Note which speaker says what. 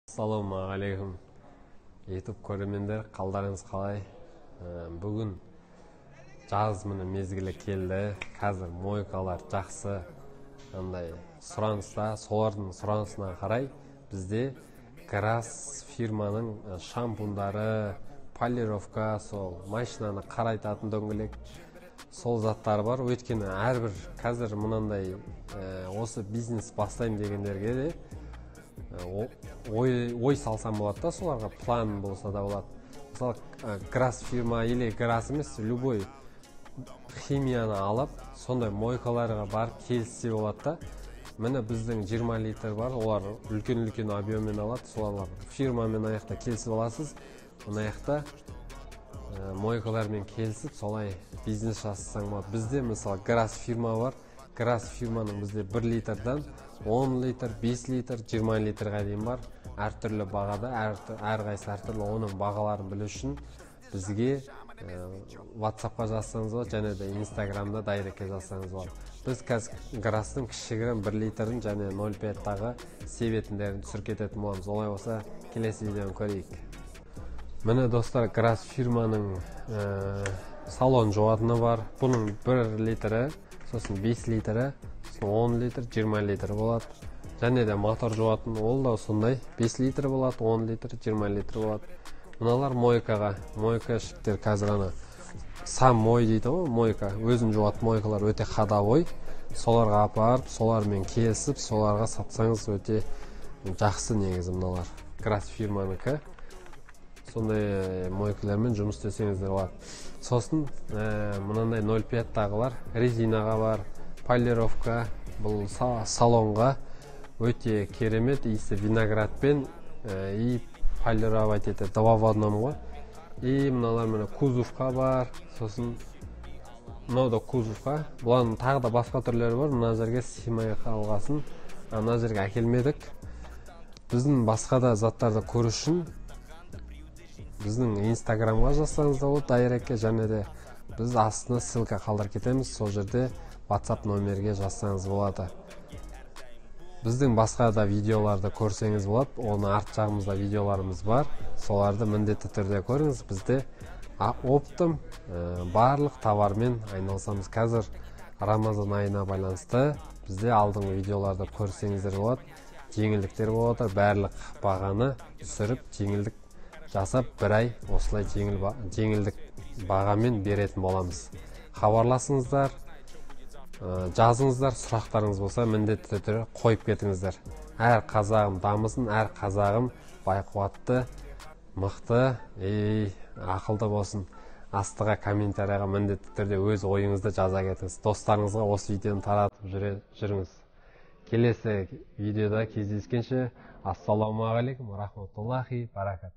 Speaker 1: Ассалаумағалейкум, YouTube көрермендер, қалдарыңыз қалай? Бүгін жаз міне мезгілі келді. Қазір мойкалар жақсы андай сұраныста, солардың сұранысына қарай бізде Грасс фирманың шампундары, полировка, сол машинаны қарайтатын дөңгелек, сол заттар бар. Өйткені әрбір қазір мынандай осы бизнес бастаймын дегендерге де ой салсам болады да, соларға план болса да болады. Мысалы, Грасс фирма или Грасс емес, любой химияны алып, сондай мойкаларға барып келіссе болады да. Міне, біздің 20 литр бар, олар үлкен-үлкен объеммен алады, солар фирмамен аяқта келісіп аласыз. Мына жақта мойкалармен келісіп, солай бизнес жасасаң болады. Бізде мысалы Грасс фирма бар. Грасс фирманың бізде 1 литрдан 10 литр, 5 литр, 20 литрға дейін бар. Әртүрлі бағада, әрқайсысы әртүрлі. Оның бағаларын білу үшін бізге WhatsAppқа жазсаңыз болады, және де Instagramда директке жазсаңыз болады. Біз қазір Грасстың кішігірім 1 литрін және 0,5-тағы себетіндерін түсіріп кететін боламыз. Олай болса, келесі видеоны көрейік. Міне, достар, Грасс фирманың салон жуатыны бар. Бұның 1 литрі, сосын 5 литрі, сосын 10 литр, 20 литр болады. Және де мотор жуатын, ол да сондай 5 литр болады, 10 литр, 20 литр болады. Мыналар мойкаға, мойкашіктер қазір ана сам мой дейді ғой, мойка, өзін жуатын мойкалар өте ходовой. Соларға апарып, солармен келісіп, соларға сатсаңыз өте жақсы негізі мыналар. Грасс фирманікі. Сондай мойкалармен жұмыс істесеңіздер болады. Сосын мынандай 0,5-тағылар резинаға бар, полировка, бұл салонға өте керемет, иісі виноградпен и полировать етеді, два в одном ғой. И мыналар міне кузовқа бар, сосын мынау да кузовқа. Бұлардың тағы да басқа түрлері бар. Мына жерге сыймай қалғасын, мына жерге әкелмедік. Біздің басқа да заттарды көру үшін біздің Инстаграмға жазсаңыз да болады, директке, және де біз астына ссылка қалдырып кетеміз, сол жерде WhatsApp номерге жазсаңыз болады. Біздің басқа да видеоларды көрсеңіз болады, оның арт жағымызда видеоларымыз бар, соларды міндетті түрде көріңіз. Бізде оптом барлық товармен айналысамыз. Қазір Рамазан айына байланысты бізде алдыңғы видеоларды көрсеңіздер болады, жеңілдіктер болып жатыр, барлық бағаны түсіріп, жеңілдік жасап, бір ай осылай жеңілдік бағамен беретін боламыз. Хабарласыңыздар, жазыңыздар, сұрақтарыңыз болса міндетті түрде қойып кетіңіздер. Әр қазағым дамысын, әр қазағым байқуатты, мықты, ақылды болсын. Астыға комментарияға міндетті түрде өз ойыңызды жаза кетіңіз. Достарыңызға осы видеоны таратып жүріңіз. Келесі видеода кездескенше, ассалаумағалейкум, рахматуллахи, баракат.